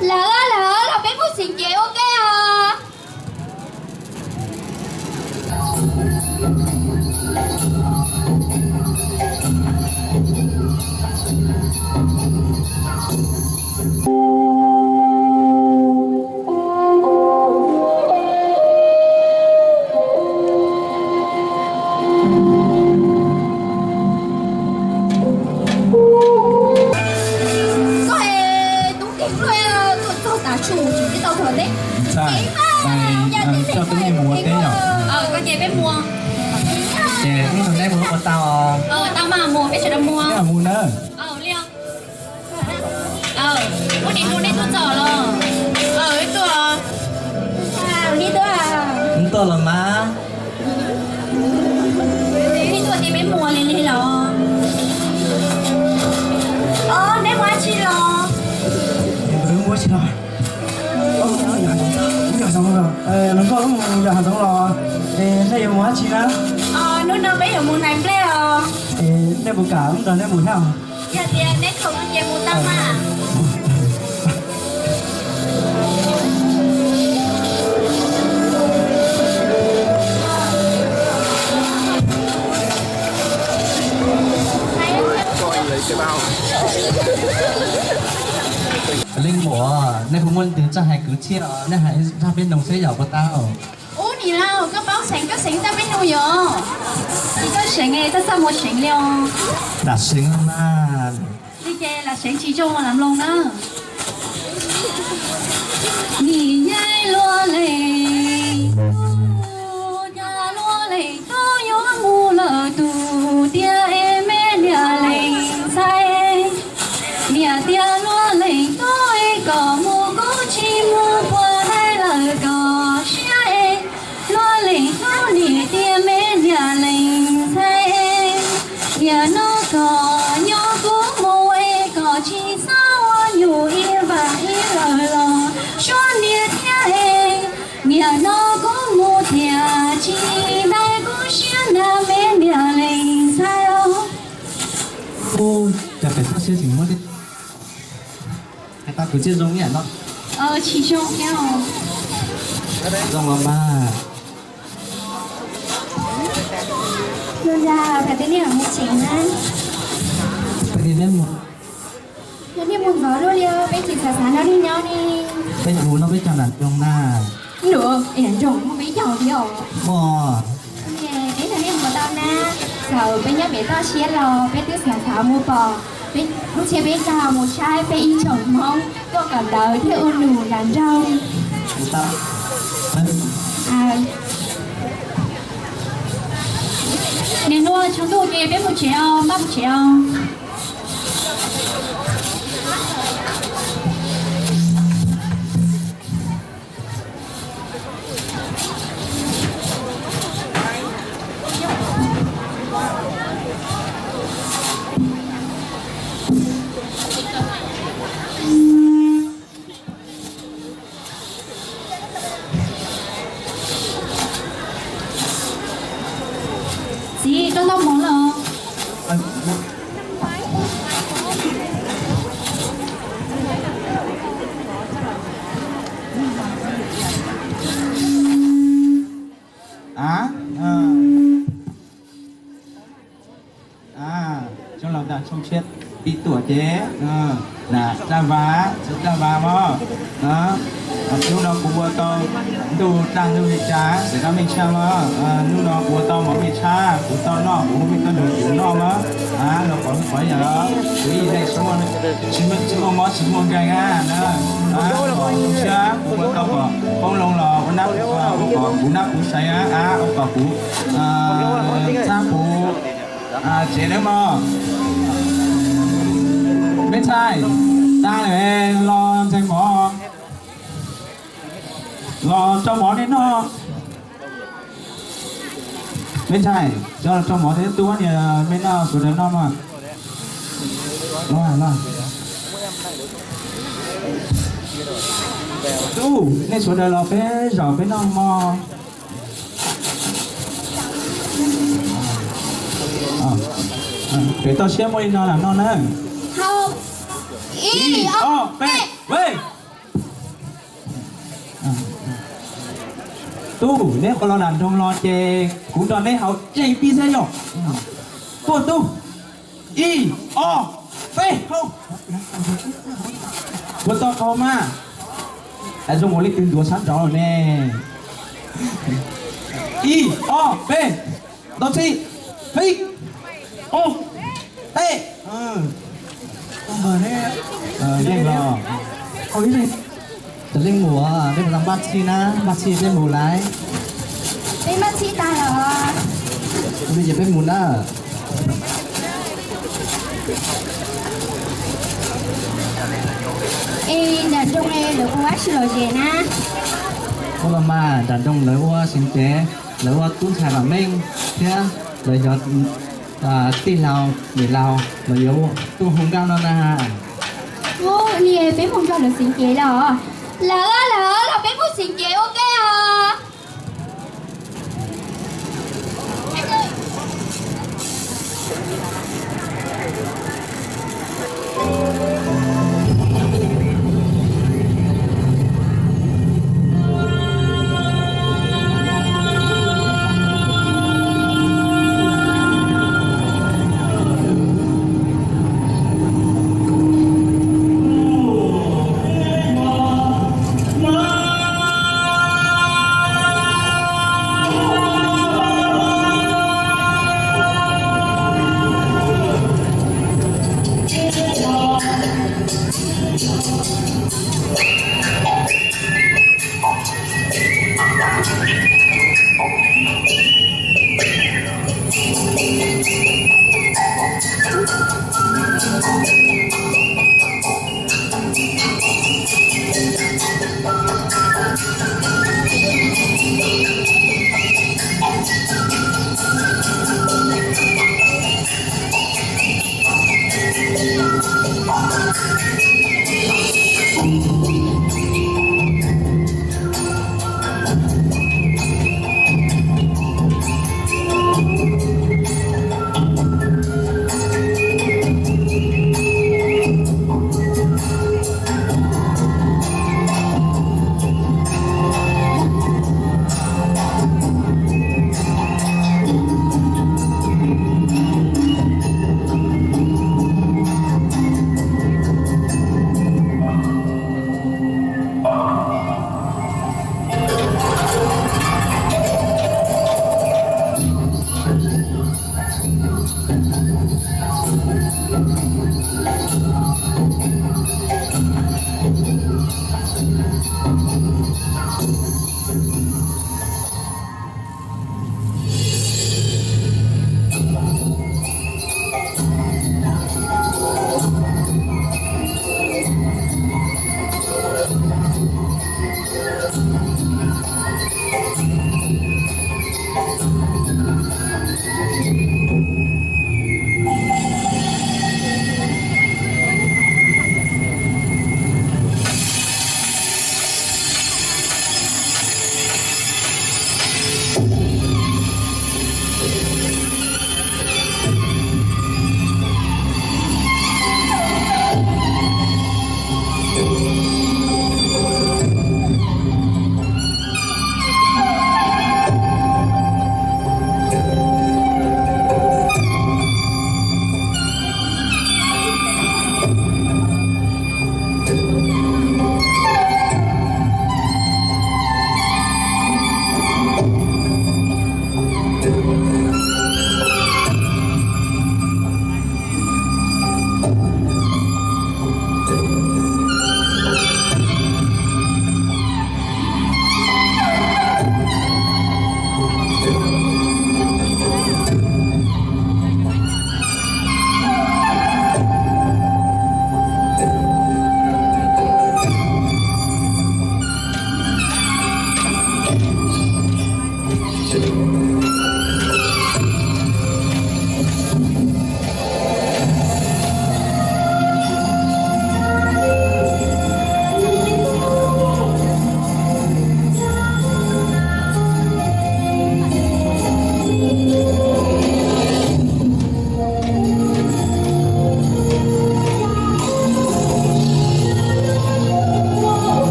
Lawv, lawv los peb mus txiv kev ua ke os. Koj es tub nkeeg luaj, tuaj txog tas tshum tseem tsis tau thuam teb. Coj tub nkeeg mus ua teb yom. Koj ces peb mus. Ces ib tug neb mus ua tau. Tau mas mus, peb sawv daws mus. Mus na. Ua nim hu nej tuaj txog los? Ib tuaj, ib tuaj, ib tuaj los mas. Ib tuaj ces peb mus li li los? Os, neb mus dab tsi los? Mus dab tsi los? Mus yos hav zoov los? Hnub no peb yuav mus nais nplej os. Nej puas kam nrog neb mus thiab? Yog tias neb khoom ces mus tau mas. Leej muam, nej puas muaj leej twg txawj hais kwv txhiaj, nej hais zaj peb mloog seb yog puas tau? Ub, niam laus, koj paub seev koj seev txaj peb nug yom? Tsis txawj seev es txaj txaj muag seev li os. Lam seev mas. Li ces lam seev tsis zoo los lam mloog na. Nim yaig luag leej tub, cas luag leej tub yuav mus lawm tus tiag es me niam leej ntxhais. Niam tias luag leej tub es kom mus kuv tsis mus puas dai lawm koj siab es. Luag leej tub niam tias me niam leej ntxhais, niam no kom nyob kuv mus es kom tsis txhob ua nyuj ib vam ib lawm los suab niam thiab es. Niam no kuv mus thiab tsis dai kuv siab na me niam leej ntxhais os. Ub, cas pem toj siab tseem muab hais tau kwv txhiaj zoo ib yam no. Tsis zoo thiab. Zoo los mas. Zoo ntag, peb twb niam mus tsev na. Peb niam mus, yog niam mus ntxov luaj li, peb tsis xav xav nrog niam nyob ne. Peb hu no peb cog nram nroog na. Nram nroog muaj peb caug li os. Muaj. Peb nrog niam mus tau na. Txawm peb nyob pem toj siab los peb twb xav xav mus pom peb lub tsheb peb caug mus saib peb ib tsoom Hmoob tuaj kawm ntawv thiab ua num nram nroog. Nim no tshav ntuj ces peb mus tsev os, npaj mus tsev os. Txiv, koj noj mov los? Coj los nram tshooj tshiab pib tuam ces, na, daj vas, daj vas mog. Hnub no kuv ua tau ntuj tag ntuj li cas xwm koj mej tshaj mog. Hnub no kuv ua tau mov mej tshab, kuv tau noj kuv hu mej tuaj nrog kuv noj mog. Los qhov qhov yog kuv ib leeg tsis muaj mob tsis muaj nkeeg na. Tshooj tshiab kuv ua tau kom poob loo los ua nab, ua kom kuv nab kuv seev, ua kom kuv txhab kuv tsev nawb mog. Mej txhais, tag lawm los ntxeeg mov, los rau mov nej noj. Mej ntxhais, coj los rau mov thiab tub niam mej noj sawv daws noj mog. Tub, nej sawv daws los peb zaum peb noj mog. Pem toj siab muaj li no lam noj na. Ib, ob, peb, ve. Tub, neb qhuav los nram nroog los ces kuv nrog neb haus tsej pib xwb yog. Tuaj tub. Ib, ob, peb, haus. Ua tau qhov mas. Zoo ua leej twg ntuav sab nraud ne. Ib, ob, peb, ntau txhij, fib, ub, peb. Yeej los. Cov leej mus, nej puas tau npaj txhij na? Npaj txhij peb mus lawm. Peb npaj txhij tag los. Ua li ces peb mus na. Es nram nroog lawv ua dab tsi lom zem na? Ua los mas, nram nroog lawv ua seev cev, lawv ua tub ntxhais vam meej thiab lawv cov tij laug niam laug los yuav tuaj hu nkauj no na. Ua li peb mus nrog lawv seev cev los. Lawv, lawv los peb mus seev cev ua ke os.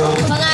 Ua